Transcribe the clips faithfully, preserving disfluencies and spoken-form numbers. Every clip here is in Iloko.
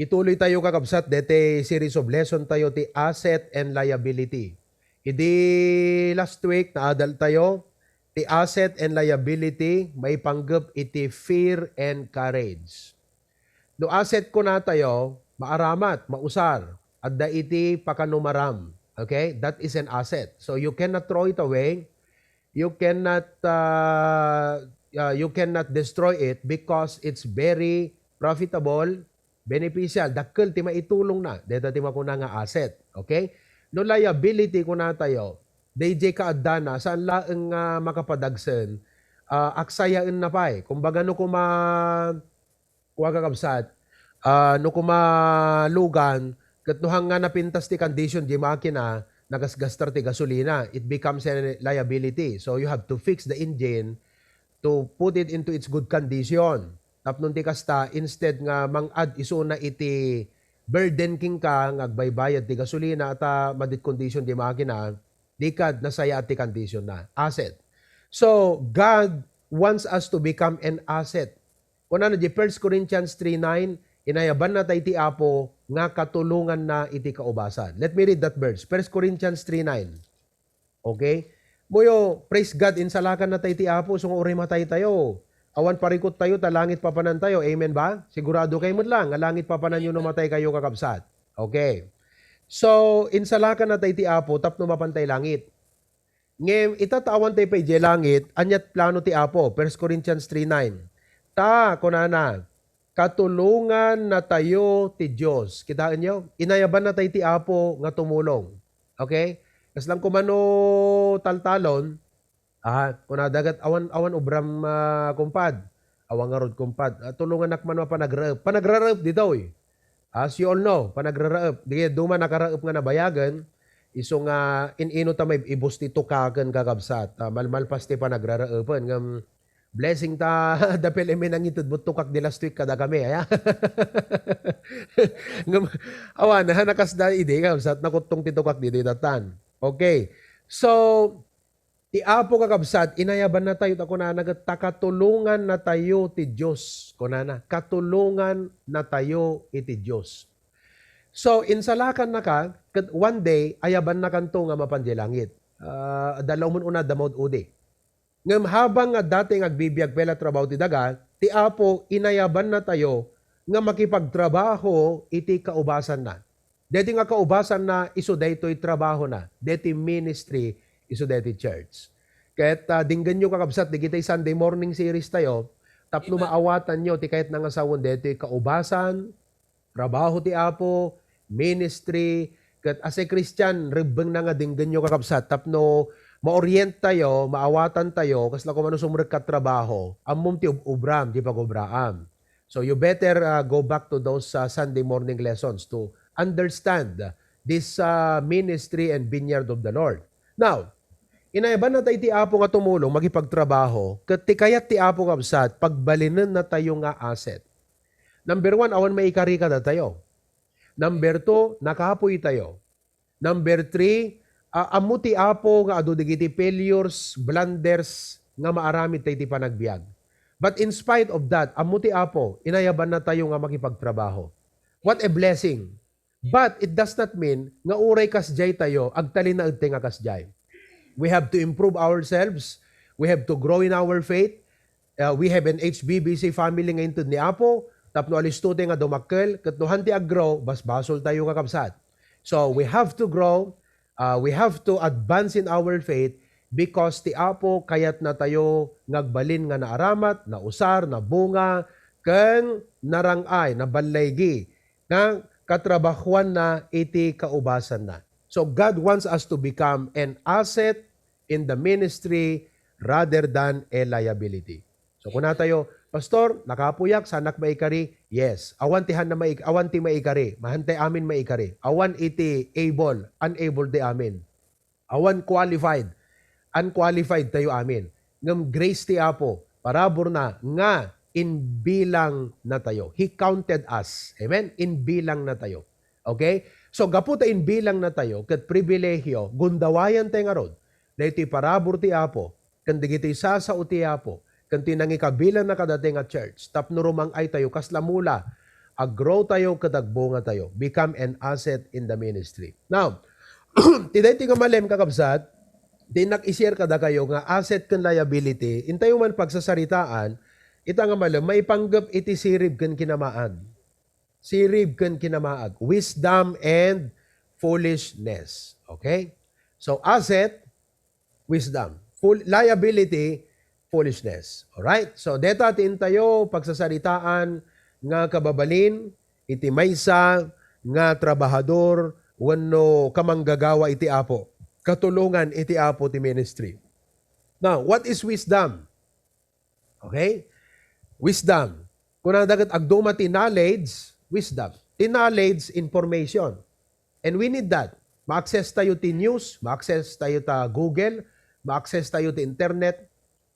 Ituloy tayo, kakabsat, deti series of lesson tayo ti asset and liability. Idi last week, naadal tayo, ti asset and liability, maipanggep iti fear and courage. No asset kuna tayo, maaramat, mausar, adda iti pakanumaram. Okay? That is an asset. So you cannot throw it away. You cannot, uh, uh, you cannot destroy it because it's very profitable, beneficial, dakkel ti maitulongna. Deta ti makuna nga asset. Okay? No liability kuna tayo, dayjay kaaddana, saan laeng nga makapadagsen, ah, aksayaenna pay. Kumbaga, no kuma, kua, kakabsat, ah, no kuma lugan, ket no hangga napintas ti condition di makina, nagasgastar ti gasolina, it becomes a liability. So you have to fix the engine to put it into its good condition. Tapno ti kasta, instead nga mang-add isuna iti burden kenka nga agbaybayad ti gasolina ta madit condition di makina, di kad nasayaat ti condition na. Asset. So, God wants us to become an asset. Kunana di First Corinthians three nine, "Inayabanna tay ti Apo nga katulonganna iti kaubasan." Let me read that verse. First Corinthians three nine. Okay? Muyo, praise God, insalakanna tay ti Apo, so nga uray matay tayo. Awan parikut tayo, ta langit papanan tayo. Amen ba? Sigurado kayo met lang nga langit papanan yo no matay kayo, kakabsat. Okay. So, insalakanna tay ti Apo tapno mapan tay langit. Ngem, ita ta awan tay pay idiay langit, aniat plano ti Apo? First Corinthians three nine. Ta, kunana, "Katulongan natayo ti Dios." Kitaenyo? Inayabanna tay ti Apo nga tumulong. Okay? Kasla kumano taltalon, ah, kuna dagat awan, awan ubram, ah, kumpad. Awan ngarud, kumpad. Ah, tulongannak man mapanagraep. Panagraep ditoy. As you all know, panagraraep. Di kaya duma nakaraep nga nabayagen, isu nga in-ino ta maib-ibus ti tukaken, kakabsat. Ah, malmalpas ti panagraraepen. Ngem, blessing ta, dapel imi nangited but tukak di last week kada kami, aya? Ngem, awan, ha, nakasda idi, kakabsat, nakuttong ti tukak didi datan. Okay. So, ti Apo, kakabsat, inayabanna tayo, ta kunana ket, "Ta katulongan natayo ti Dios," kunana, "Katulongan natayo iti Dios." So, insalakannaka, ket one day, ayabannakanto nga mapan di langit. Ah, adda la umun-una, adda maud-udi. Ngem habang nga dati nga agbibiag pay la trabaho ti daga, ti Apo, inayabanna tayo nga makipagtrabaho iti kaubasanna. Daytoy nga kaubasanna, isu daytoy trabahona, daytoy ministry, isu daytoy church. Ket, ah, dinggenyo, kakabsat, digitay Sunday morning series tayo, tapno maawatanyo ti kayatna nga sawen daytoy kaubasan, trabaho ti Apo, ministry, ket as a Christian, rebbengna nga dinggenyo, kakabsat, tapno ma-orient tayo, maawatan tayo, kasla kumano sumrekka trabaho, ammom ti ub-, ubram, ti pagubraam. So you better, uh, go back to those, uh, Sunday morning lessons to understand this, uh, ministry and vineyard of the Lord. Now, inayabanna tay ti Apo nga tumulong, makipagtrabaho, ket ti kayat ti Apo, kabsat, pagbalinennatayo nga asset. Number one, awan maikari kadatayo. Number two, nakapuy tayo. Number three, ah, ammo ti Apo nga adu dagiti failures, blunders nga maaramid tayo iti panagbiag. But in spite of that, ammo ti Apo, inayabanna tayo nga makipagtrabaho. What a blessing! But it does not mean nga uray kasdiay tayo, agtalinaed tayo nga kasdiay. We have to improve ourselves. We have to grow in our faith. Uh, we have an H B B C family nga inted ni Apo, tapno alisto tayo nga dumakkel, ket no han ti aggrow, basbasol tayo, kakabsat. So, we have to grow, uh, we have to advance in our faith because ti Apo kayatna tayo nga agbalin nga naaramat, nausar, nabunga, ken narang-ay, naballaygi nga katrabahuanna iti kaubasanna. So, God wants us to become an asset in the ministry rather than a liability. So, kuna tayo, "Pastor, nakapuyak, saanak maikari?" Yes. Awan ti hanna maik-, awan ti maikari. Mahantay amin maikari. Awan iti able, unable ti amin. Awan qualified. Unqualified tayo amin. Ngem grace ti Apo, paraburna nga inbilang natayo. He counted us. Amen? Inbilang natayo. Okay? So, gapu ta inbilang natayo, ket pribilehiyo, gundawayan tayo ngarud, daytoy parabur ti Apo, ken dagiti sasao ti Apo, ken ti nangikabilanna kadatayo nga church, tapno rumang-ay tayo kasla mula, Ag-grow tayo ket agbunga tayo. Become an asset in the ministry. Now, ti daytoy nga malem, kakabsat, dinak i-share kadakayo nga asset ken liability, intayo man pagsasaritaan, ita nga malem, maipanggep iti sirib ken kinamaag. Sirib ken kinamaag. Wisdom and foolishness. Okay? So, asset, wisdom. Fool-, liability, foolishness. Alright? So, deta ti intayo pagsasaritaan nga kababalin iti maysa nga trabahador wenno kamanggagawa iti Apo. Katulongan iti Apo ti ministry. Now, what is wisdom? Okay? Wisdom. Kunada ket agduma ti knowledge, wisdom. Ti knowledge, information. And we need that. Ma-access tayo ti news, ma-access tayo ta Google, ma-access tayo ti internet.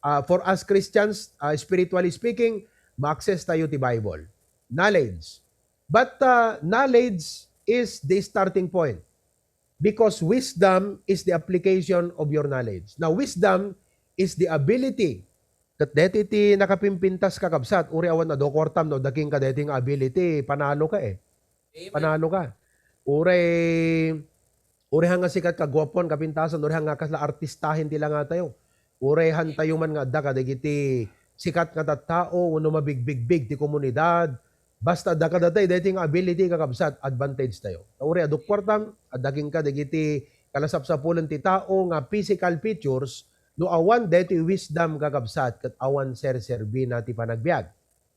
Ah, for us Christians, ah, spiritually speaking, ma-access tayo ti Bible. Knowledge. But, ah, knowledge is the starting point. Because wisdom is the application of your knowledge. Now, wisdom is the ability. Ket deti ti nakapimpintas, kakabsat, uri awan adu kuartam no adda kenka deti nga ability, panalo ka eh. Amen. Panalo ka. Uray, uray nga sikat ka guapon, kapintasan, uray nga kasla artistahin ti langatayo. Uray han tayo man nga adda kadagiti sikat nga tattao, wenno mabigbigbig ti komunidad. Basta adda kadatayo daytoy nga ability, kakabsat, advantage tayo. Ta uray adu kuartam, adda kenka dagiti kalasapsapulen ti tao nga physical features, no awan daytoy wisdom, kakabsat, ket awan serserbina ti panagbiag.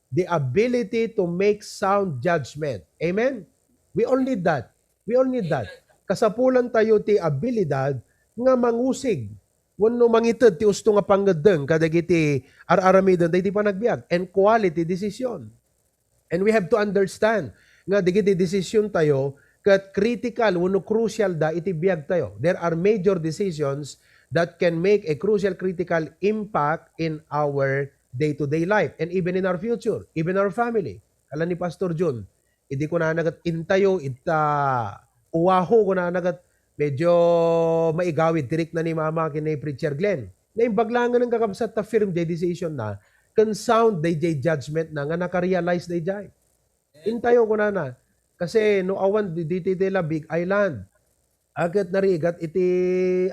The ability to make sound judgment. Amen? We all need that. We all need that. Kasapulan tayo ti abilidad nga mangusig wenno mangited ti usto nga pangngeddeng kadagiti ar-aramiden daydi panagbiag and quality decision. And we have to understand nga dagiti decision tayo ket critical wenno crucial da iti biag tayo. There are major decisions that can make a crucial, critical impact in our day-to-day life and even in our future, even our family. Kala ni Pastor Jun, idi kunana ket intayo ita Oahu, kunana ket medyo maigawid ti rikna ni Mama ken ni Preacher Glenn. Naimbag laengen, kakabsat, ta firm jay decision na, ken sound dayjay judgment na nga nakarealize dayjay. Intayo, kunana, kasi no awan di, ditoy ti la Big Island, a ket narigat iti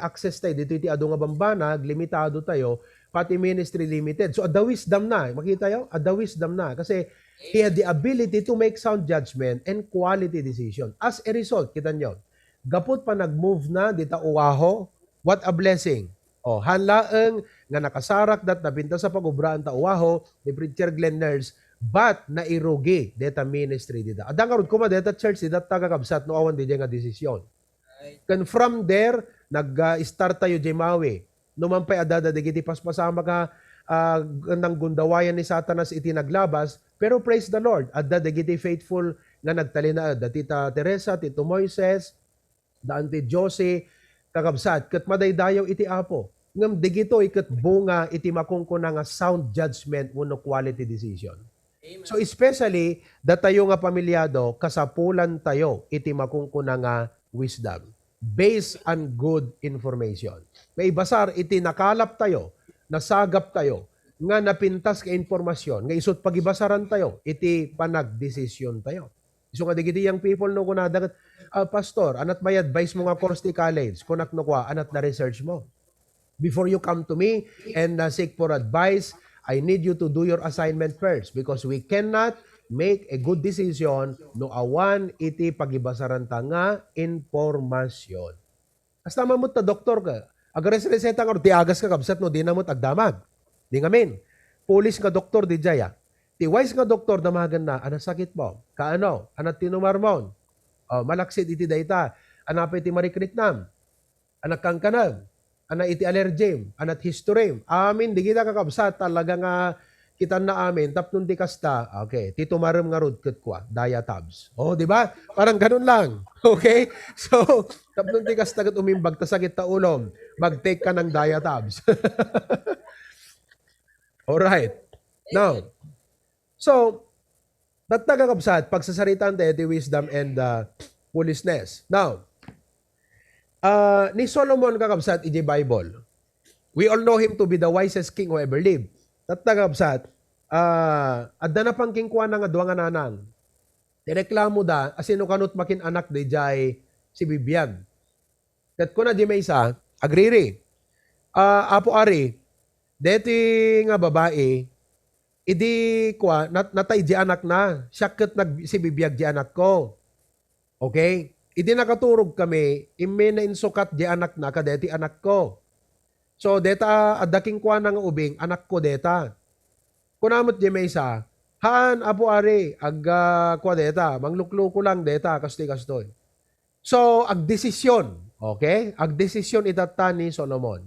access tayo ditoy ti adu nga bambanag, limitado tayo, pati ministry limited. So, adda wisdom na, makitayo? Adda wisdom na. Kasi he had the ability to make sound judgment and quality decision. As a result, kita nyo, gaput panag-move na dita Oahu, what a blessing. O, han laeng nga nakasarak dat napintas a pagubraan ta Oahu ni Preacher Glenn Nurse, but nairugi deta ministry dita. Adda ngarud koma deta church dita, kakabsat, no awan dayjay nga desisyon. Ken from there, nag, ah, start tayo jay Maui. No man pay adda dagiti paspasamak a, ah, nanggundawayan ni Satanas iti naglabas, pero praise the Lord, adda dagiti faithful nga nagtalinaed. Da Tita Teresa, Tito Moises, da Auntie Josie, kakabsat, ket madaydayaw iti Apo. Ngem dagitoy ket bunga iti makunkuna nga sound judgment wenno quality decision. Amen. So, especially datayo nga pamilyado, kasapulan tayo iti makunkuna nga wisdom based on good information. Maibasar iti nakalap tayo, nasagap tayo, nga napintas nga impormasyon, nga isu't pagibasaran tayo iti panagdesisyon tayo. Isu nga dagiti young people, no, kunada ket, "Ah, Pastor, anat may advice mo nga course ti college?" Kunak no kua, "Anat na research mo. Before you come to me and, uh, seek for advice, I need you to do your assignment first, because we cannot make a good decision no awan iti pagibasaranta nga impormasyon." Kasta man met ta doktor ka, agresreseta nga ti agas, kakabsat, no dina met agdamag. Di ngamin. Pulis nga doktor, di jaya. Ti wise nga doktor, damagen na, "Ano sakit mo? Kaano? Ano tinumar mo? O, malaksid iti dayta. Ano pa iti marikriknam? Ano kankanam? Ano iti allergy? Ano history?" Amin, di kita, kakabsat, talaga nga kitan na amin. Tapno ti kasta, okay, ti tumarem ngarud ket kua, Diatabs. O, di ba? Parang ganun lang. Okay? So, tapno ti kasta ket umimbag ta sakit ta ulom, mag-take ka ng Diatabs. Alright. Now, so, tatta, kakabsat, pagsasaritaan tayo ti wisdom and, uh, foolishness. Now, uh, ni Solomon, kakabsat, iti Bible, we all know him to be the wisest king who ever lived. Tatta, kakabsat, uh, adda na pang kenkuana nga dua nga nanang. Ti reklamo da, asino kanot makin-anak dayjay sibibiag. Ket kuna di maysa, agriri. Ah, Apo Ari, deti nga babai, idi kua, nat-, natay di anakna, siak ket nagsibibiag di anakko. Okay? Idi nakaturog kami, immay nainsukat di anakna kadeti anakko. So, deta adda kenkuana nga ubing, anakko deta. Kuna met di maysa, "Haan, Apo Ari, ag-, ah, kua deta, manglukluko lang deta, kastoy, kastoy." So, agdesisyon, okay? Agdesisyon itatta ni Solomon.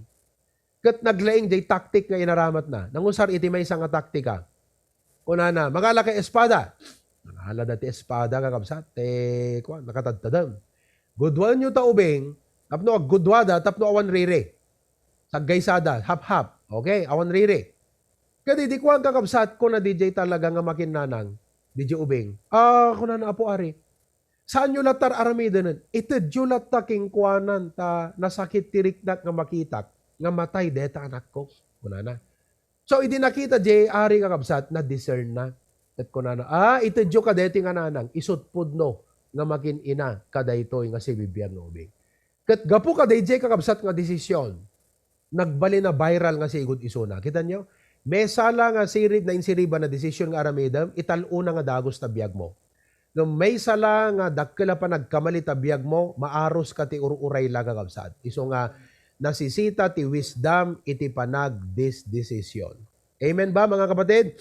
Ket naglaing jay taktik nga inaramatna. Nangusar iti maysa nga taktika. Kunana, "Mangala kay espada." Nangala da ti espada, kakabsat, ti, kuan, nakatadtadem. "Gudwaenyo ta ubing, tapno aggudwada, tapno awan riri." Saggaysada, hap-hap. Okay, awan riri. Ket idi kuan, kakabsat, kuna didiay talaga nga makinnanang, didiay ubing. Ah, kunana, "Apo Ari, saanyo latta aramidenen. Itedyo latta kenkuanan ta nasakit ti riknak nga makitak nga matay deta anakko," kunana. So, idi nakita diay ari, kakabsat, na-discern na. Ket kunana, "Ah, itedyo kadeti nga nanang, isut' pudno nga makin-ina kadaytoy nga sibibiag nga ubing." Ket gapu kadaydiay, kakabsat, nga desisyon, nagbalin a viral nga sigud isuna. Kitanyo? Maysa la nga sirib, nainsiriban a desisyon nga aramidem, ital-ona nga dagus ta biagmo. Ngem maysa la nga dakkel a panagkamali ta biagmo, maaruska ti ur-uray la, kakabsat. Isu nga nasisita ti wisdom iti panagdesdesisyon. Amen ba, mga kapatid?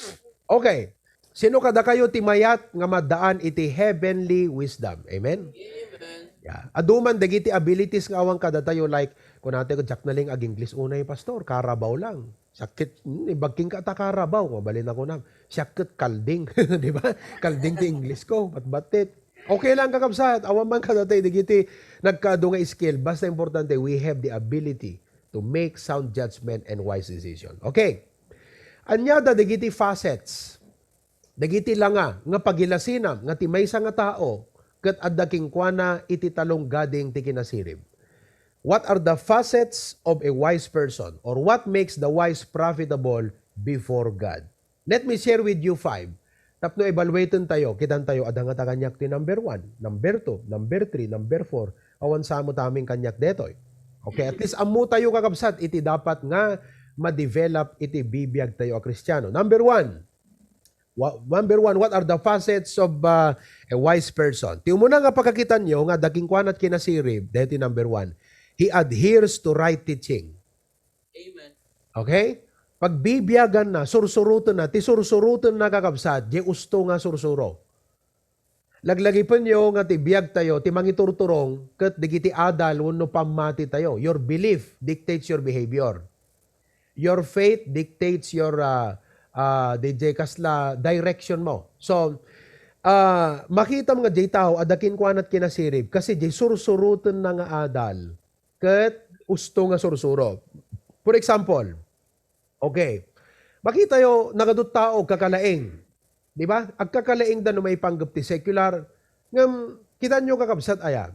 Okay. Sino kadakayo ti mayat nga maddaan iti heavenly wisdom? Amen? Amen. Yeah. Adu man dagiti abilities nga awan kadatayo, like, kunatayo, "Diak nalaing ag-English unay, Pastor, Carabao lang." Siak ket, hmm, imbag kenka ta Carabao, mabalin a kunam. Siak ket kalding, di ba? Kalding ti English ko, batbattit. Okay lang, kakabsat, awan man kadatayo dagiti nagkaadu nga skill. Basta importante, we have the ability to make sound judgment and wise decision. Okay. Ania da dagiti facets, dagiti langa nga pagilasinam nga ti maysa nga tao ket adda kenkuana iti talonggading ti kinasirib? What are the facets of a wise person, or what makes the wise profitable before God? Let me share with you five. Tapno evaluaten tayo, kitan tayo, adda nga ta kaniak ti number one, number two, number three, number four, awan sa mo tamin kaniak detoy. Okay, at least ammo tayo, kakabsat, iti dapat nga ma-develop iti bibiag tayo a Kristiano. Number one, wa-, number one, what are the facets of, uh, a wise person? Ti umuna nga pakakitanyo nga adda kenkuana ti kinasirib, deti number one, he adheres to right teaching. Amen. Okay? Pagbibiaganna, sursurotenna, ti sursurotenna, kakabsat, diay usto nga sursuro. Laglagipenyo nga ti biag tayo, ti mangiturturong ket dagiti adal wenno pammati tayo. Your belief dictates your behavior. Your faith dictates your, ah, ah, diay kasla direction mo. So, ah, makitam nga diay tao adda kenkuana ti kinasirib kasi diay sursurotenna nga adal ket usto nga sursuro. For example, okay, makitayo, nagadut tao agkakalaing. Di ba? Agkakalaingda no maipanggep ti secular. Ngem, kitanyo, kakabsat, aya.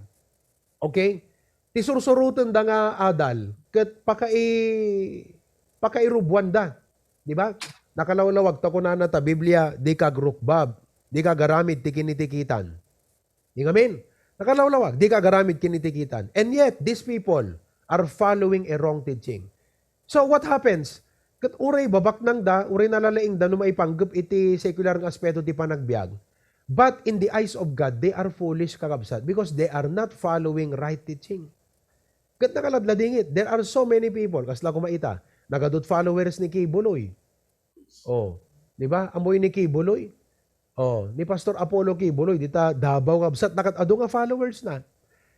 Okay? Ti sursurotenda nga adal, ket pakai-, pakairubuanda. Di ba? Nakalawlawag ta kunana ta Biblia, dika agrukbab, dika agaramid ti kinitikitan. Di ngamin, nakalawlawag, dika agaramid kinitikitan. And yet, these people are following a wrong teaching. So, what happens? Ket uray babaknangda, uray nalalaingda no maipanggep iti secular nga aspeto ti panagbiag. But in the eyes of God, they are foolish, kakabsat, because they are not following right teaching. Ket nakaladladingit, there are so many people, kasla koma ita, nagadut followers ni Kibuloy. Oh, di ba? Ammoyo ni Kibuloy? Oh, ni Pastor Apollo Kibuloy, dita Davao, kabsat, nakat-adu nga followers na.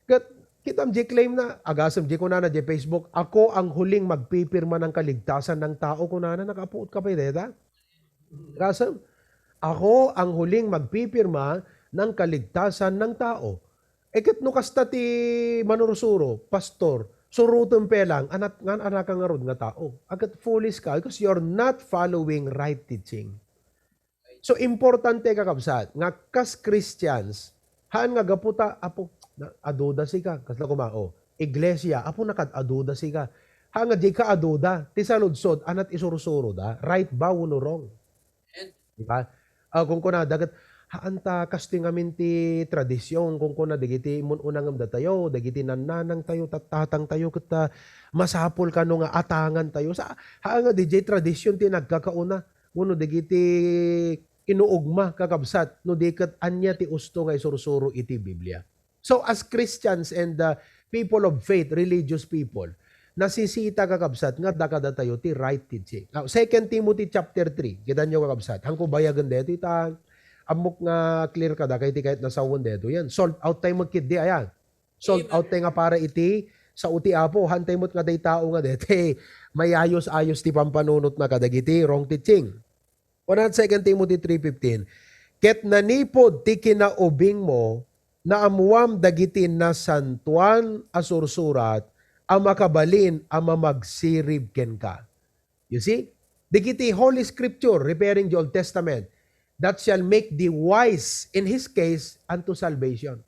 Ket, kitam diay claim na, agasem diay kunana diay Facebook, "Ako ang huling magpipirma ng kaligtasan ng tao," kunana, nakapuot ka pay deta? Agasem, "Ako ang huling magpipirma ng kaligtasan ng tao." Eh, ket no kasta ti manursuro, pastor, suroten pay lang, anat-, ngan anaka ngarud nga tao. Agat foolish ka because you're not following right teaching. So, importante, kakabsat, nga kas Christians, haan nga gapu ta, "Apo, na-, aduda sika." Kasla koma, oh, iglesia, "Apo, nakat-aduda sika." Haan nga di ka aduda, ti saludsod, anat isursuro da, right ba wenno wrong? Di ba? Ah, kunkunada ket, Haan ta kastoy ngamin ti tradisyon, kunkuna dagiti immun-una ngem datayo, dagiti nannanangtayo, tattatangtayo, ket, ah, masapul kano nga atangantayo. Sa, haan nga diay tradisyon ti nagkakauna, wenno dagiti inuugma, kakabsat, no di ket ania ti usto nga isursuro iti Biblia. So, as Christians and, uh, people of faith, religious people, nasisita, kakabsat, nga adda kadatayo ti right teaching. Now, Second Timothy chapter three, kitanyo, kakabsat, haanko bayagen daytoy ta ammok nga clear kadakay ti kayat nga sawen daytoyen. Sold out tayo met ketdi, aya. Sold out tayo nga para iti sao ti Apo. Haan tayo met nga dayta nga dayta, mayayos-ayos ti pampanunotna kadagiti wrong teaching. Kunana, Second Timothy three fifteen, "Ket nanipud ti kinaubingmo, naammuam dagiti nasantoan a sursurat a makabalin a mamagsirib kenka." You see? Dagiti Holy Scripture, referring the Old Testament, "that shall make thee wise," in his case, "unto salvation."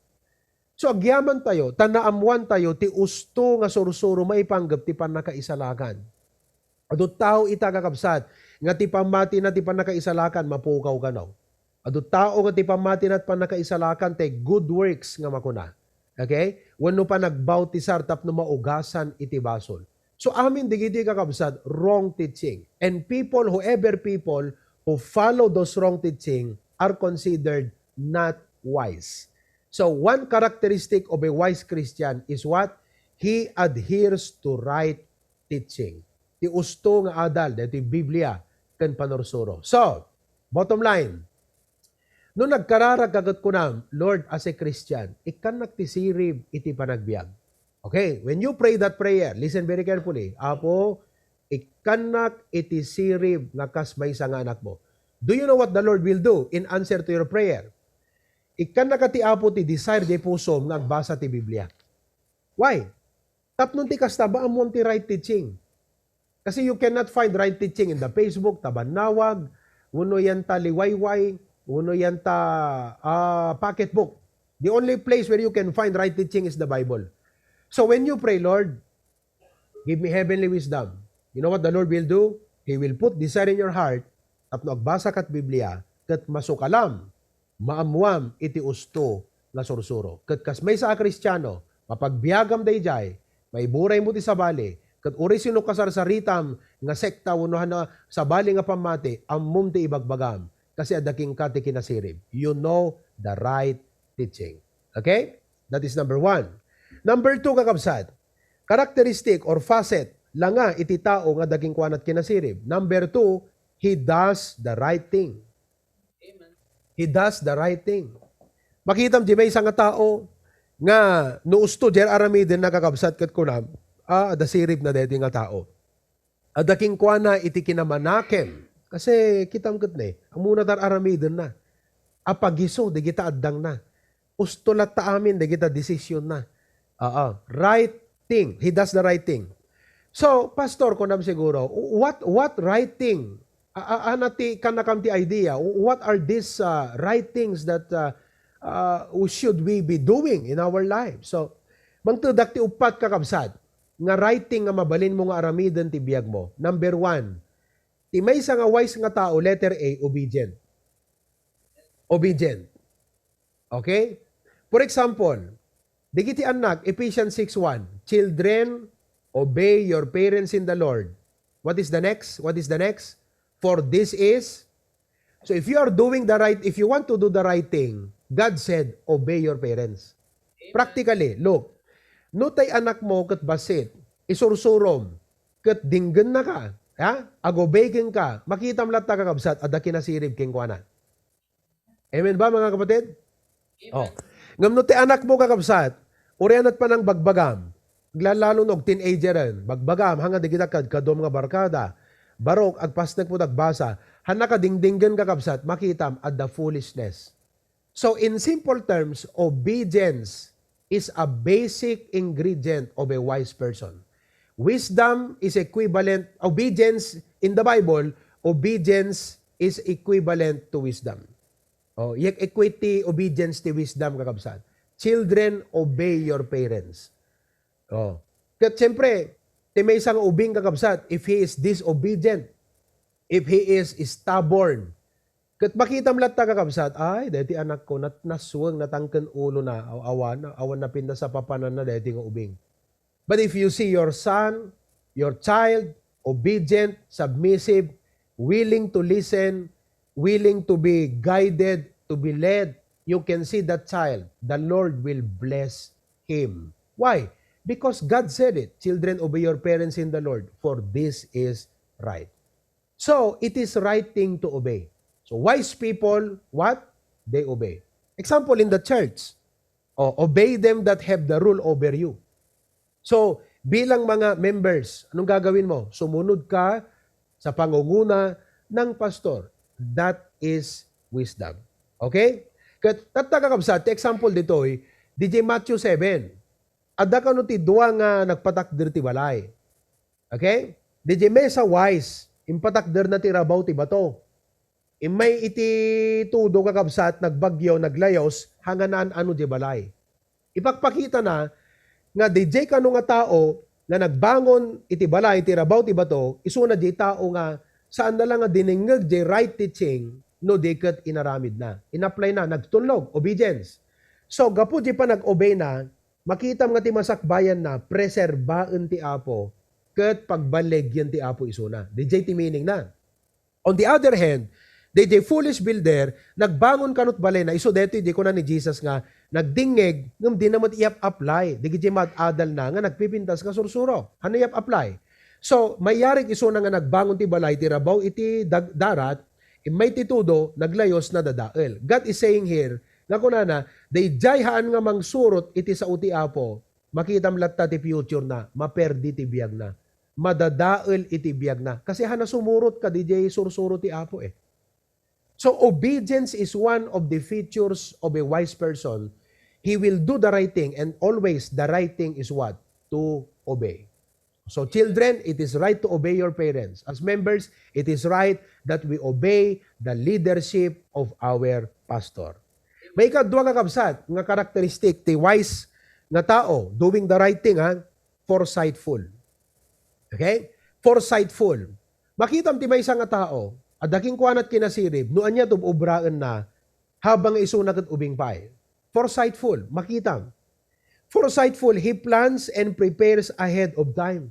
So, agyamantayo, ta naammoantayo ti usto nga sursuro maipanggep ti pannakaisalakan. Adu tao ita, kakabsat, nga ti pammatina ti pannakaisalakan, mapukaw kano. Adu tao nga ti pammatina ti pannakaisalakan, ti good works nga makuna. Okay? Wenno panagbautisar tapno maugasan iti basol. So, amin dagiti, kakabsat, wrong teaching. And people, whoever people who follow those wrong teaching are considered not wise. So, one characteristic of a wise Christian is what? He adheres to right teaching. Ti usto nga adal, daytoy Biblia ken panursuro. So, bottom line, no nagkararagka ket kunam, "Lord, as a Christian, ikkannak ti sirib iti panagbiag." Okay, when you pray that prayer, listen very carefully, "Apo, ikkannak iti sirib nga kas maysa nga anakmo." Do you know what the Lord will do in answer to your prayer? Ikkannaka ti Apo ti desire diay pusom nga agbasa ti Biblia. Why? Tapno ti kasta, maammoam ti right teaching. Kasi you cannot find right teaching in the Facebook, ta bannawag, wenno yan ta liwayway, wenno yan ta, ah, pocketbook. The only place where you can find right teaching is the Bible. So when you pray, "Lord, give me heavenly wisdom," you know what the Lord will do? He will put desire in your heart tapno agbasa kat Biblia, ket masukalam, maammuam iti usto nga sursuro. Ket kas maysa a Kristiano, mapagbiagam daydiay, maiburaymo ti sabali, ket uray sino kasarsaritam nga sekta wenno haan a sabali nga pammati, ammom ti ibagbagam, kasi adda kenka ti kinasirib. You know the right teaching. Okay? That is number one. Number two, kakabsat, characteristic or facet la nga iti tao nga adda kenkuana ti kinasirib. Number two, he does the right thing. He does the right thing. Makitam diay maysa nga tao nga no usto diay aramidenna, kakabsat, ket kunam, "Ah, adda siribna daytoy nga tao. Adda kenkuana iti kinamanakem." Kasi kitam ket ne, ammona ti ar-aramidenna. Apagiso dagita addangna. Usto latta amin dagita desisionna. Oo, right thing. He does the right thing. So, Pastor, kunam siguro, what, what right thing? A-, a-, ania ti kannakam ti idea? What are these, uh, right things that, uh, uh, should we be doing in our life? So, mangtedak ti uppat, kakabsat, nga right thing nga mabalinmo nga aramiden ti biagmo. Number one, ti maysa nga wise nga tao, letter A, obedient. Obedient. Okay? For example, dagiti annak, Ephesians six one, "Children, obey your parents in the Lord." What is the next? What is the next? "For this is," so if you are doing the right, if you want to do the right thing, God said, "Obey your parents." Practically, look, no tay anakmo ket bassit, isursurom, ket dinggennaka, ha? Ag-obey kenka, makitam latta, kakabsat, adda kinasirib kenkuana. Amen ba, mga kapatid? Amen. Oh. Ngem no ti anakmo, kakabsat, uray ania ti panangbagbagam, aglalalo no teenager-en, bagbagam, haan nga dagita kadkadum nga barkada, barok, agpasnek met agbasa, haan nga dingdinggen, kakabsat, makitam adda foolishness. So, in simple terms, obedience is a basic ingredient of a wise person. Wisdom is equivalent, obedience in the Bible, obedience is equivalent to wisdom. Oh, iyek-equate ti obedience ti wisdom, kakabsat. "Children, obey your parents." Oh. Ket siyempre, ti maysa nga ubing, kakabsat, if he is disobedient, if he is stubborn, Ket makitam latta, kakabsat, ay, daytoy anakko, nat-, nasweng, natangken ulona, aw-, awan, awan napintas a papananna daytoy nga ubing. But if you see your son, your child, obedient, submissive, willing to listen, willing to be guided, to be led, you can see that child, the Lord will bless him. Why? Because God said it, "Children, obey your parents in the Lord, for this is right." So, it is right thing to obey. So, wise people, what? They obey. Example, in the church, oh, obey them that have the rule over you. So, bilang mga members, anong gagawin mo? Sumunod ka sa pangunguna ng pastor. That is wisdom. Okay? Ket tatta, kakabsat, ti example ditoy, D J Matthew seven. Adda kano ti dua nga nagpatakder ti balay. Okay? D J Mesa wise, impatakderna ti rabaw ti bato. Immay iti tudo, kakabsat, nagbagyo, naglayos, hanganaan ano di balay. Ipakpakitana nga D J kano nga tao nga nagbangon iti balay ti rabaw ti bato, isuna di tao nga saan na lang nga dinengngeg di right teaching no di ket inaramidna. Inapply na, nagtulnog, obedience. So, gapu di panag-obey na, makitam nga ti masakbayanna, preserbaen ti Apo, ket pagballigyen ti Apo isuna. D J ti meaning na. On the other hand, dayjay foolish builder, nagbangon kanut balayna, isu daytoy di kuna ni Jesus nga nagdingngeg, ngem dina met iyap-apply, dagiti maad-adalna nga nagpipintas nga sursuro. Ano iyap-apply? So, mayarig isuna nga nagbangon ti balay ti rabaw iti dag-, darat, immay ti tudo, naglayos, nadadael. God is saying here, nga kunana, dayjay haan nga mangsurot iti sao ti Apo, makitam latta ti future na, maperdi ti biag na, madadael iti biag na. Kasi haan a sumurot kadi jay sursuro ti Apo eh. So obedience is one of the features of a wise person. He will do the right thing, and always the right thing is what? To obey. So children, it is right to obey your parents. As members, it is right that we obey the leadership of our pastor. May ikadua, kakabsat, nga karakteristik ti wise nga tao, doing the right thing, ha? Foresightful. Okay? Foresightful. Makitam ti maysa nga tao, adda kenkuana ti kinasirib, no ania ti ub-obraenna, habang isuna ket ubing pay. Foresightful, makitam. Foresightful, he plans and prepares ahead of time.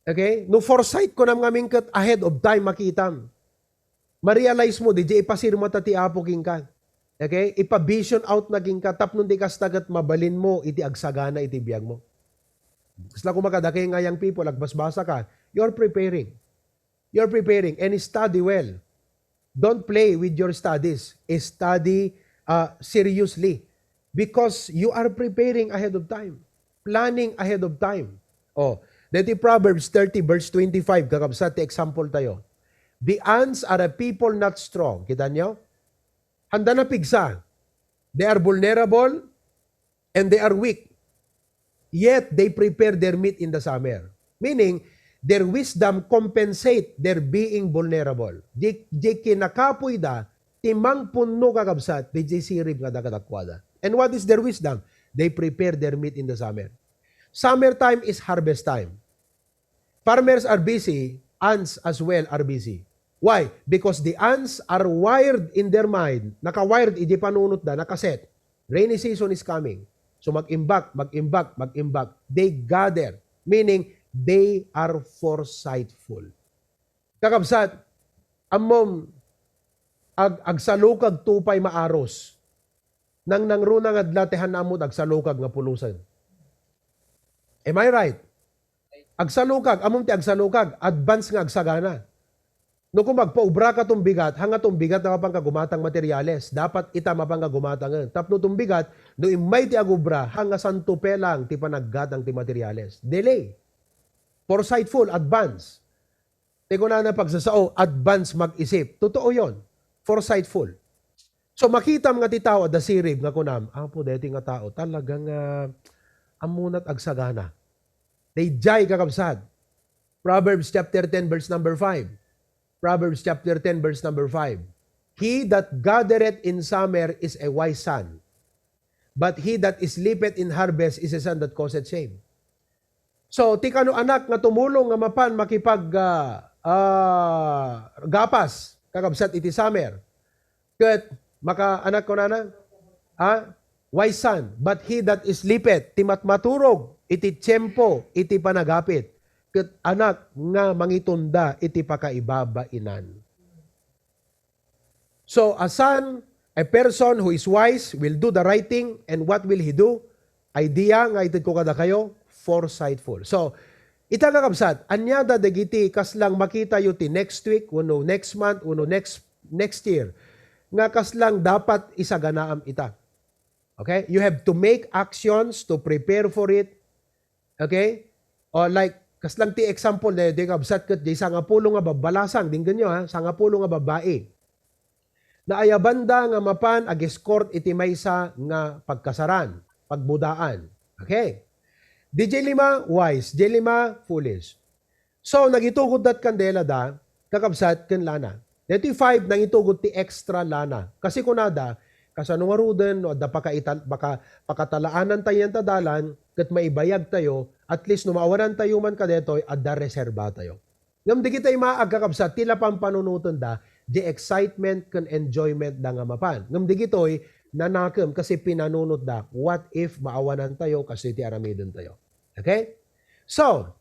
Okay? No foresight kunam ngamin ket ahead of time, makitam. Ma-realize mo, dayjay ipasirmata ti Apo kenka. Okay? Ipa-vision out na kenka, tapno di kasta ket mabalin mo iti agsagana iti biag mo. Kasla koma kadakay nga young people, agbasbasa ka, you're preparing. You're preparing and study well. Don't play with your studies. Study, uh, seriously because you are preparing ahead of time, planning ahead of time. Oh, dati Proverbs thirty verse twenty-five, kakabsat, ti example tayo. The ants are a people not strong. Kita nyo? Handa na pigsa. They are vulnerable and they are weak. Yet they prepare their meat in the summer. Meaning, their wisdom compensate their being vulnerable. Di, di kinakapoy da, ti mangpunno, kakabsat, di di sirib nga dakadakuada. And what is their wisdom? They prepare their meat in the summer. Summer time is harvest time. Farmers are busy, ants as well are busy. Why? Because the ants are wired in their mind, naka-wired iti panunotda, nakaset. Rainy season is coming. So mag-imbak, mag-imbak, mag-imbak. They gather, meaning they are foresightful. Kakabsat, ammom, ag-, agsalukag tupay maaros. Nangnangruna nga adla ti han-am mo agsalukag nga pulusen. Am I right? Agsalukag, ammom ti agsalukag, advance nga agsagana. No kung magpaubra ka tong bigat, hanga tong bigat na mapan ka gumatang materyales. Dapat ita mapan ka gumatangen. Tapno tong bigat, no immay ti agubra, hanga santo pelang ti panaggatang ti materyales. Delay. Foresightful, advance. Ti kunana pagsasao, advance mag-isip. Totoo yon. Foresightful. So, makitam nga ti tao, adda sirib nga kunam, "Apo, daytoy nga tao, talaga nga ammunat agsagana." Dayjay, kakabsat. Proverbs chapter ten, verse number five. Proverbs chapter ten, verse number five. "He that gathereth in summer is a wise son, but he that sleepeth in harvest is a son that causeth shame." So, ti kano anak nga tumulong nga mapan makipag, ah, ah, gapas, kakabsat iti summer. Ket, maka, anak ko nana? Ha? Wise son, but he that sleepeth, ti matmaturog iti tiempo iti panagapit, ket anak nga mangitunda iti pakaibabainan. So, a son, a person who is wise will do the right thing, and what will he do? Idea nga itedko kadakayo, foresightful. So, ita nga kabsat, ania da dagiti kaslang makitayo ti next week, wenno next month, wenno next, next year, nga kaslang dapat isaganaam ita. Okay? You have to make actions to prepare for it. Okay? O like, kaslang ti example daytoy kabsat ket di sangapulo nga babbalasang, dinggenyo ha, sangapulo nga babbai. Naayabanda nga mapan ag-escort iti maysa nga pagkasaran, pagbudaan. Okay? Di jay lima, wise. Jay lima, foolish. So, nagitugot dat kandela da, kakabsat, ken lana. Daytoy five, nangitugot ti extra lana. Kasi kunada, kasano ngaruden, no, adda pakaital-, paka-, pakatalaanan tayo yan ta dalan, ket maibayag tayo, at least no maawanan tayo man kadetoy, adda reserba tayo. Ngem digitoy maag kakabsat, ti la pampanunoten da, di excitement ken enjoyment da nga mapan. Ngem digitoy, nanakem kasi pinanunot da, what if maawanan tayo kasi ti aramiden tayo? Okay? So,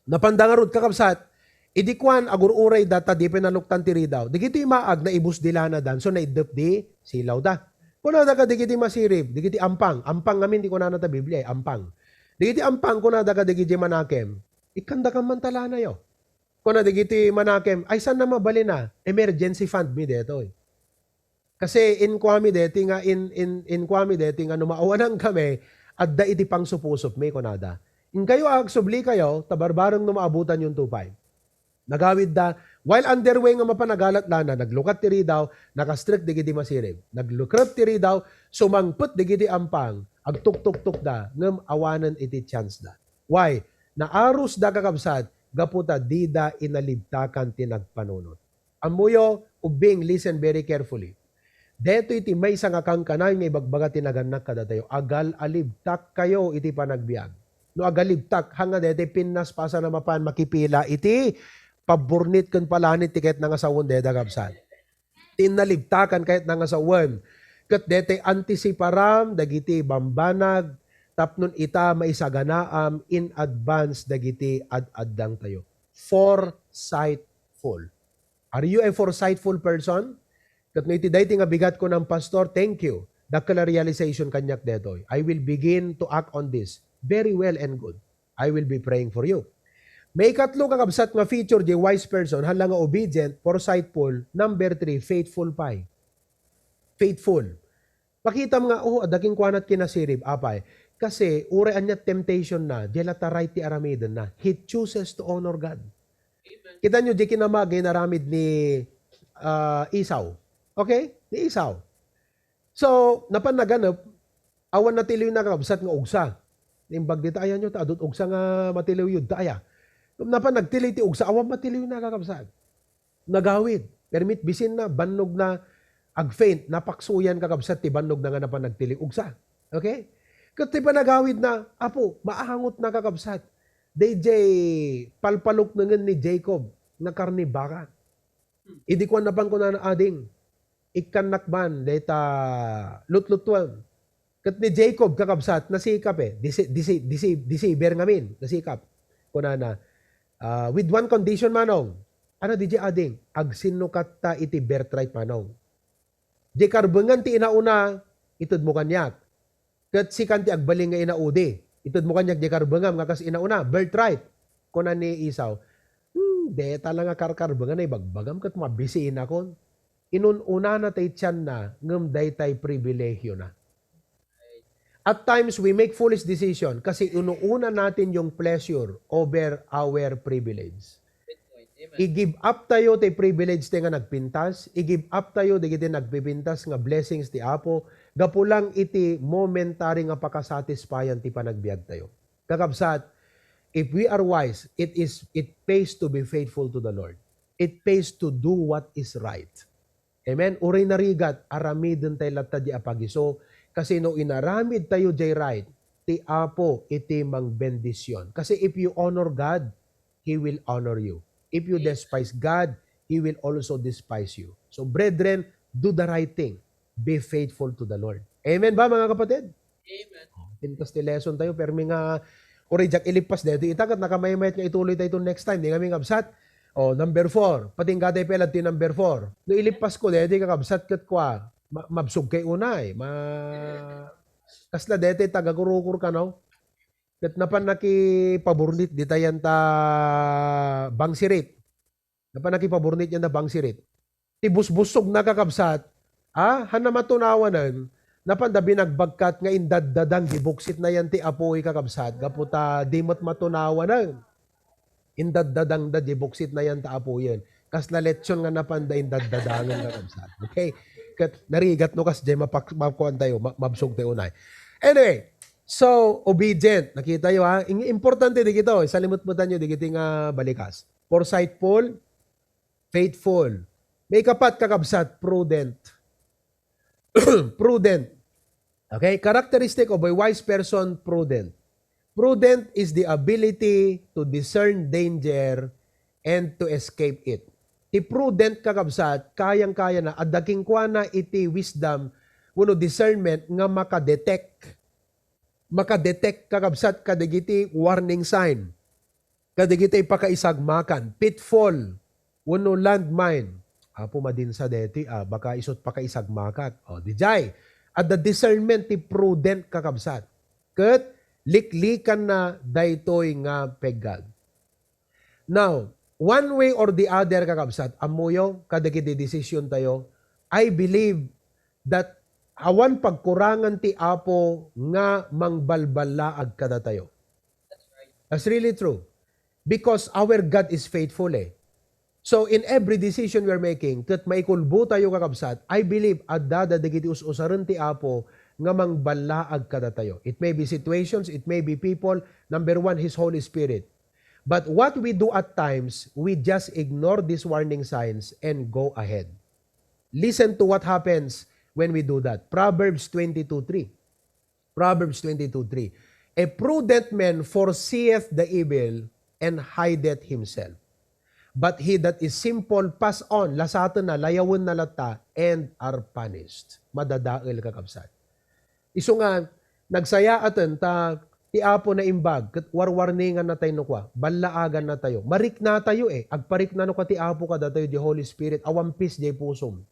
napanda ngarud kakabsat, idi kuan agur-uray da ta di pinaluktan ti ridaw. Digitoy maag naibus di lana dan, so naiddep di silaw da. Kunada ka digiti masirib, digiti ampang, ampang ngamin di kunana ta Biblia, eh, ampang. Digiti ampang, kunada ka digiti manakem, ikkanda kan man ta lanayo. Kuna dagiti manakem, ay, saan na mabalin a? Emergency fund mi detoy. Kasi inkuami deti nga, in, in, inkuami deti nga no maawanan kami, adda iti pangsupusup mi, kunada. Inkayo agsubli kayo, ta barbareng no maabutan yung tupay. Nagawid da, while underway nga mapanagalat lana, naglukat ti ridaw, nakastrek digiti masirib. Naglukrep ti ridaw, sumangpet digiti ampang, agtuktuktok da, ngem awanen iti chance da. Why? Naarus da kakabsat, gapu ta dida inalibtakan ti nagpanunot. Ammoyo, ubbing, listen very carefully. Detoy ti maysa nga kankanayon nga ibagbaga ti nagannak kadatayo. Agal-alibtak kayo iti panagbiag. No agalibtak, hanga detoy pinnaspasana mapan makipila iti pabburnit ken palanit ti ket nangasawen deda kabsat. Ti nalibtakan ket nangasawen. Ket detoy antisiparam dagiti bambanag tapnon ita maisaganaam in advance dagiti ad-addangtayo. Foresightful. Are you a foresightful person? Ket no iti daytoy nga bigat, kunam, Pastor, thank you. Dakkel a realization kaniak detoy. I will begin to act on this. Very well and good. I will be praying for you. Maikatlo, kakabsat, nga feature di wise person, hala nga obedient, foresightful. Number three, faithful pay. Faithful. Makitam nga, oh, adda kenkuana ti kinasirib, apay. Kasi, uray ania temptation na, di latta right ti aramiden na. He chooses to honor God. Kita nyo, di kinamag nga inaramid ni, ah, Esau. Okay? Ni Esau. So, napan naganep, awan natiliw na kakabsat nga ugsa. Imbag dita, ayan nyo, ta adut ugsa nga matiliw yun, ta aya. Napan nagtiliw ti ugsa, awan matiliw na kakabsat. Nagawid. Permit bisin na, bannog na, agfaint, napaksuyan kakabsat ti bannog na nga napan nagtiliw ugsa. Okay? Ket ti panagawid na, apo, maangot na kakabsat. Dayjay palpaluknengen ni Jacob nga karne baka. Idi kuan napan kunana, ading, ikkannak man dayta lutlutuem. Ket ni Jacob, kakabsat, nasikap eh. Disi-, disi-, disi-, deceiver ngamin, nasikap. Kunana, ah, with one condition, manong. Ano, di ading, agsinnukatta iti birthright, manong. Di karbengan ti inauna, itedmo kaniak. Ket sikan ti agbalin nga inaudi. Itedmo kaniak di karbengam nga kas inauna, birthright. Kuna ni Esau, "Hmm, deta la nga karkarbengan ay bagbagam ket mabisinakon." Inun-unana tay tianna, ngem daytay pribilehiona. At times, we make foolish decision kasi inuuna natin yung pleasure over our privilege. I-give up tayo ti privilege ti nga nagpintas, i-give up tayo dagiti nagpipintas nga blessings ti Apo, gapu lang iti momentary nga pakasatisfayan ti panagbiag tayo. Kakabsat, if we are wise, it is, it pays to be faithful to the Lord. It pays to do what is right. Amen? Uray narigat, aramiden tay latta di apagiso, kasi no inaramid tayo jay right, ti Apo iti mangbendisyon. Kasi if you honor God, He will honor you. If you despise God, He will also despise you. So, brethren, Do the right thing. Be faithful to the Lord. Amen ba, mga kapatid? Amen. Pintas ti lesson tayo, permi nga, uray diak ilippas daytoy ita, ket nakamaymay nga ituloy tayo next time. Di kami ngabsat. O, number four. Patingga tayo pela ti number four. No ilippas ko daytoy, kakabsat, ket kwa, ma-, mabsog kay unay. Ma-, kasla daytoy, tagagurukur ka, no? Ket napan nakipaburnit ditayan ta bangsirit. Napan nakipaburnit yan ta bangsirit. Ti busbusog na, kakabsat, a, han na matunawanen, napan da binagbagkat nga indaddadang di buksit na yan ti apuy, kakabsat, gapu ta di met matunawanen. Indaddadang da di buksit na yan ta apuyen. Kasla lechon nga napan da indaddadangen, kakabsat. Okay? Ket narigat no kas jay mapak-, makuan tayo, ma-, mabsog tayo unay. Anyway, so, obedient. Nakita yo, ha? Ing-, importante di kito. Isalimutmutan yo di kiti nga balikas. Forsightful, faithful. May kapat, kakabsat, prudent. Prudent. Okay? Characteristic of a wise person, prudent. Prudent is the ability to discern danger and to escape it. Ti prudent, kakabsat, kayang-kaya na, adda kenkuana iti wisdom wenno discernment nga makadetect. Makadetect, kakabsat, kadagiti warning sign. Kadagiti pakaisagmakan, pitfall, wenno landmine. Apo, madinsa deti, a, baka isut pakaisagmakak. O, dijay, adda discernment ti prudent, kakabsat. Ket liklikanna daytoy nga peggad. Now, one way or the other, kakabsat, ammoyo, kadagiti decision tayo, I believe that awan pagkurangan ti Apo nga mangbalballaag kadatayo. That's really true. Because our God is faithful, eh. So, in every decision we're making, ket maikulbo tayo, kakabsat, I believe, adda dagiti us-usaren ti Apo nga mangballaag kadatayo. It may be situations, it may be people. Number one, His Holy Spirit. But what we do at times, we just ignore these warning signs and go ahead. Listen to what happens when we do that. Proverbs twenty-two three. Proverbs twenty-two three. "A prudent man foreseeth the evil and hideth himself. But he that is simple pass on," lasatenna, layawenna latta, "and are punished." Madadael, kakabsat. Isu nga, nagsayaaten ta ti Apo naimbag, ket warwarninganna tayo no kua, ballaaganna tayo. Marikna tayo, eh. Agparikna no kua ti Apo kadatayo, the Holy Spirit, awan peace diay pusom.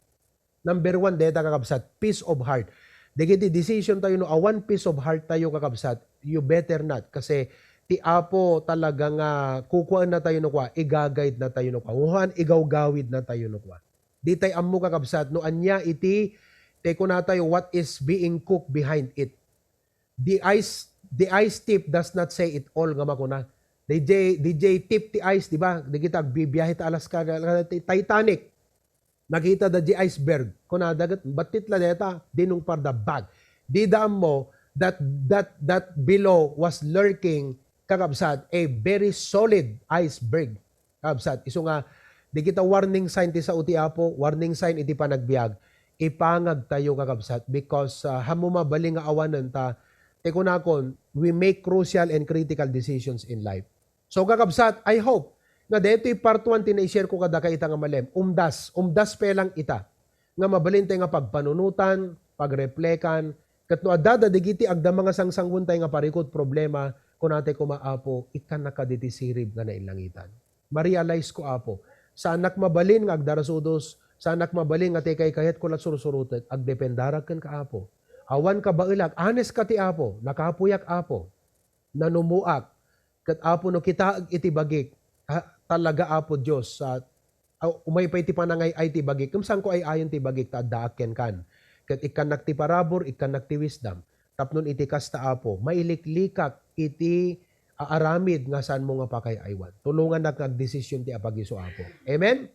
Number one, deta, kakabsat, peace of heart. Dagiti decision tayo, no awan peace of heart tayo, kakabsat, you better not. Kasi ti Apo talaga nga kukuaenna tayo no kua, igagaydna tayo no kua. Wen, igawgawidna tayo no kua. Di tay ammo, kakabsat, no ania iti, tay kuna tayo, what is being cooked behind it. The ice, the ice tip does not say it all nga makuna. D J, D J tip ti ice, di ba? Di kita agbibiyahe ta Alaska, Titanic. Nakita da di iceberg. Kuna daget, battit la deta, dinungpar da bag. Di da ammo that, that, that below was lurking, kakabsat, a very solid iceberg. Kabsat, isu nga, di kita warning sign ti sao ti Apo, warning sign iti panagbiag, ipangag tayo, kakabsat, because, ah, hammo mabalin nga awanen ta, ti kunakon, we make crucial and critical decisions in life. So, kakabsat, I hope nga daytoy part one ti na-share ko kadaka ita nga malem. Umdas, umdas pelang ita nga mabalin tayo nga pagpanunotan, pagreplekan, ket no adda dagiti agdama nga sangsangwen tayo nga parikut problema, kunatay koma, Apo, ikkannak kaditi sirib nga nainlangitan. Ma-realize ko, Apo, saanak mabalin nga agdarasudos, saanak mabalin nga ti kaykayatko la sursurotek, agdependarak kenka, Apo. Awan kabaelak, honest ka ti Apo, nakapuyak, Apo. Nanumoak, ket, Apo, no kitaek iti bagik, ha, talaga, Apo Dios, sa, a, umay pay ti panangay-ay ti bagik, ngem saanko ay-ayon ti bagik ta addaak kenkan. Ket ikkannak ti parabur, ikkannak ti wisdom. Tapno iti kasta, Apo, mailiklikak iti, a, aramid nga saanmo nga pakay-aywan. Tulongannak nga agdesisyon ti apagiso, Apo. Amen?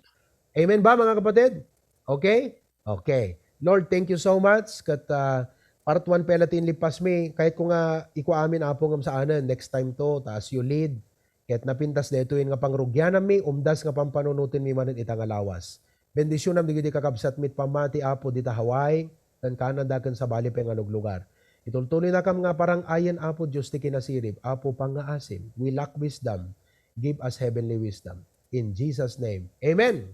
Amen ba, mga kapatid? Okay? Okay. Lord, thank you so much. Ket, ah, part one pay la ti inlipasmi. Kayatko nga ikua amin, Apo, ngem saanen. Next time to, ta as you lead. Ket napintas daytoy nga pangrugianammi, umdas nga pampanunotenmi manen ita nga lawas. Bendisionam dagiti kakabsatmi iti pammati, Apo, dita Hawaii, ken Canada, ken sabali pay nga luglugar. Itultuloynakam nga parang-ayen, Apo Dios, ti kinasirib. Apo, pangngaasim. We lack wisdom. Give us heavenly wisdom. In Jesus' name. Amen.